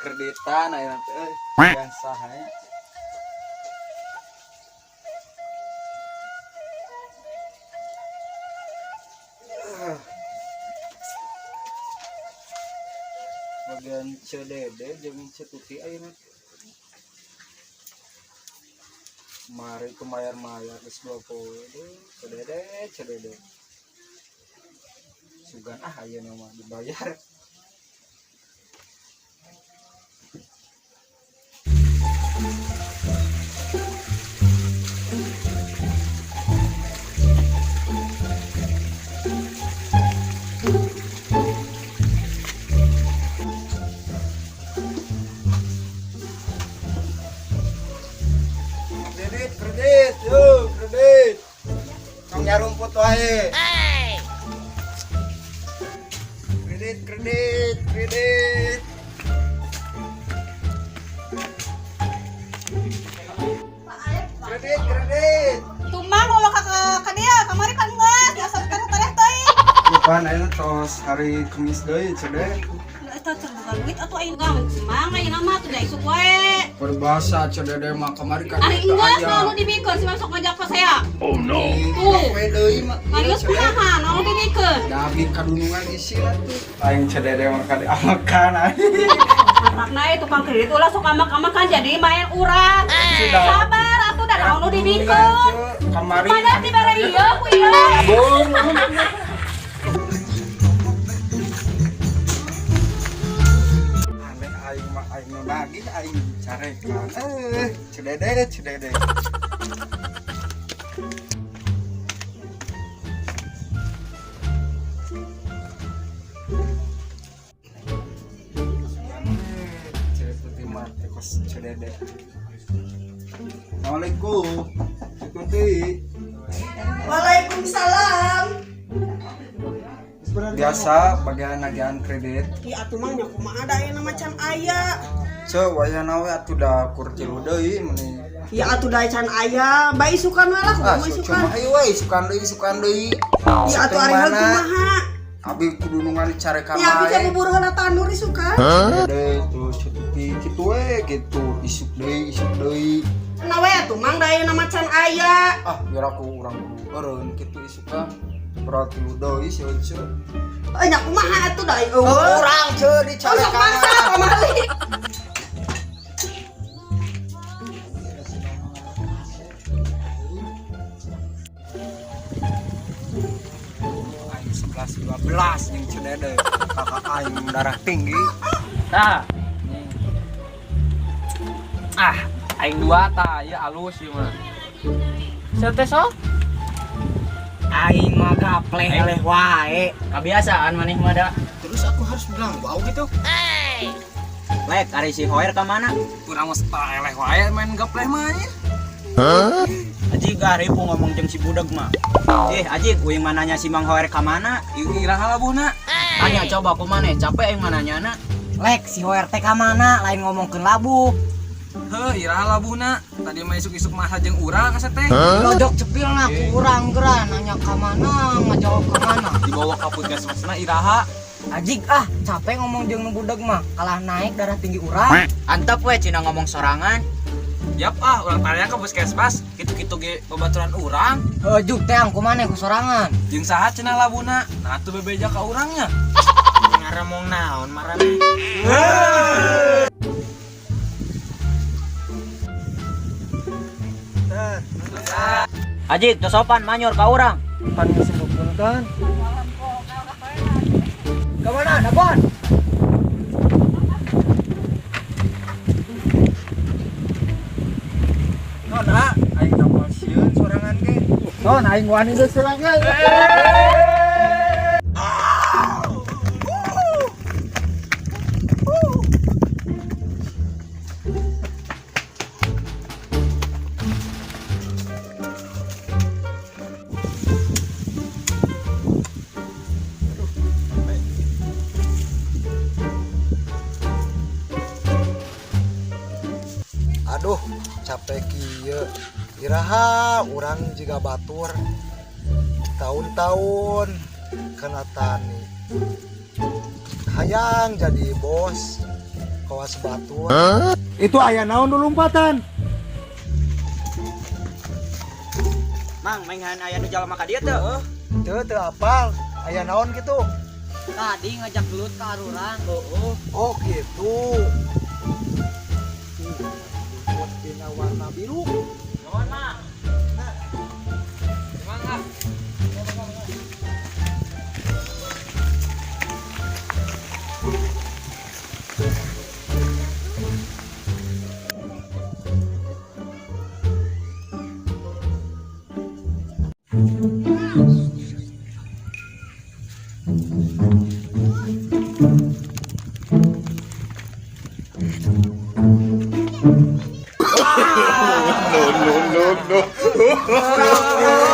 Kreditan ayeuna teh euy. Biasa hae. Bagian CDD jeung Cetuti ayeuna. Mari ke mayar-mayar geus 2 poe deui. CDD CDD. Sugan ah ayeuna mah dibayar. Kredit, kredit, yuk kredit. Tong nyarumput wae. Kredit, kredit, kredit. Kredit, kredit. Tumang bawa ka dia, kamari kan geus, biasa tareh tareh teuing. Bukan ayeuna tos hari Kamis deui, cede. Da eta teu boga duit atuh aing gang. Mang ayeuna mah teu da isuk wae. Berbahasa cede mah kamari kan Ari teu geus aya. naon nu dibikeun si masuk ngajak ka saya. Oh no. Tuh. We deui mah. Ari geus kumaha naon nu dibikeun? Daging kadunungan isi lah tuh. Aing cede mah kali amakan aing. Matakna eh tukang kredit ulah sok amak-amakan jadi main urang. Sudah. Sabar atuh da naon nu dibikeun. Kamari. Mana dibere ieu ku ieu. Bung. Aneh aing mah aing nu nagih aing carekan. Cedede cedede. Cewek putih mah teh kos cedede. Assalamualaikum. Cek. Waalaikumsalam. Biasa bagian nagihan kredit. Ih atuh mah nya kumaha da ayeuna macan aya. Ce wayahna we atuh da kur tilu deui meni. Ya atuh da can aya, bae isukan we lah Ah, kumaha isukan. cuma ayo we isukan deui isukan deui. Ya atuh ari heul kumaha. Abi kudu nu ngalicarekan Ya abi teh wae. bubur heula tandur isukan. Dede tuh cuti kitu we gitu isuk deui isuk deui. Na we atuh mang da ayeuna macan aya. Ah, biar aku urang kudu eureun kitu isukan. Berarti tilu deui si ce. Eh nya kumaha atuh da eueuh. Urang ce Oh, sok dicarekan. maksa kamari. Aing 11 12 jeung cedede. Kakak aing darah tinggi. Tah. Ah, aing dua tah, ieu alus ieu mah. Seu teh sok? Aing mah gapleh eleh wae. Kebiasaan maneh mah da. Terus aku harus bilang wow gitu. Lek, ari si Hoer ka mana? Urang mah setah eleh wae main gapleh mah anjir. Aji garipu ngomong jeung si budak mah. Eh, Aji, uing mananya si Mang Hoer ka mana? Ieu iraha labuhna. Tanya coba ku maneh, capek aing mananyana. Lek, si Hoer teh ka mana? Lain ngomongkeun labuh. Heuh, iraha labuhna. Tadi mah isuk-isuk masa jeung urang asa teh. Lodok cepilna ku urang geura nanya ka mana, ngajawab ka mana. Dibawa ka puskesmasna iraha. Ajik ah, capek ngomong jeung nu budak mah, kalah naik darah tinggi urang. Antep we cina ngomong sorangan. Yap ah, urang tanya ke puskesmas, kitu-kitu ge babaturan urang. Heuh, juk teh ku maneh ku sorangan. Jeung saha cenah labuhna? Nah atuh bebeja ka urangnya. Ngaremong naon marane? Ajik, teu sopan manyor ka urang. Pan geus kan. Ka mana, Dabon? Non, ah, aing da moal sieun sorangan ge. Non, aing wani deui sorangan. Aduh, capek kieu. Iraha urang jiga batur. Tahun-tahun kena tani. Hayang jadi bos. Kawas batur. Itu aya naon dulu lompatan? Mang, menghan aya nu jalma ka dieu teu? Teu teu apal. Aya naon gitu? Tadi ngajak gelut ka arurang. Oh gitu. Buat dina warna biru. Nuhun, Mang. Mang ah. No, no, no, no.